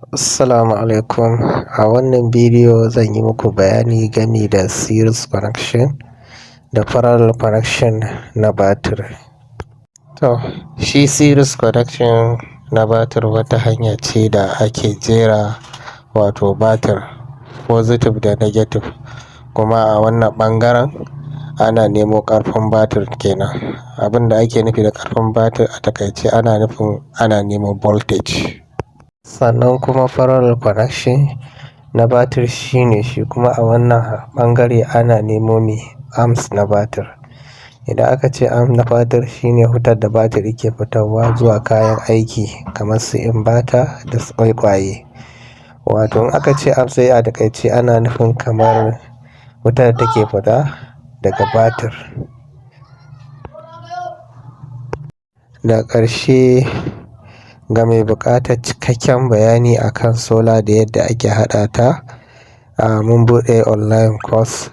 Assalamu alaikum. A wannan bidiyo zan yi muku bayani game da series connection da parallel connection na batir. To, shi series connection na batir wata hanya ce da ake jera wato batir positive da negative, kuma a wannan ɓangaren ana nemo ƙarfin batir kenan. Abin da ake nufi da ƙarfin batir a taƙaice, ana nufin ana nemo voltage. Sannan kuma parallel connection na batir shine shi kuma a wannan ɓangare ana nemo me amps na batir. Idan aka ce amp na batir, shine wutar da batir yake fitarwa zuwa kayan aiki kamar su inverter da su ƙwaiƙwaye. Wato in aka ce amps sai a taƙaice ana nufin kamar wutar da take fita daga batir. Da ƙarshe, ga mai buƙatar cikakken bayani akan solar da yadda ake haɗa ta, mun buɗe online course.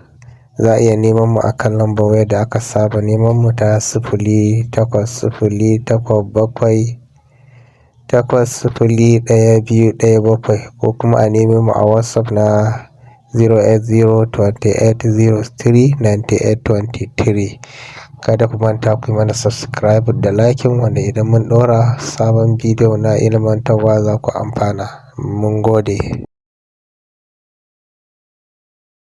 Za a iya neman mu a kan lambar wayar da aka saba neman mu ta 08087801217, ko kuma a neme mu a WhatsApp na 08028039823. Kada ku manta ku yi mana subscribe da liking, wanda idan mun ɗora sabon bidiyo na ilmantarwa za ku amfana. Mun gode.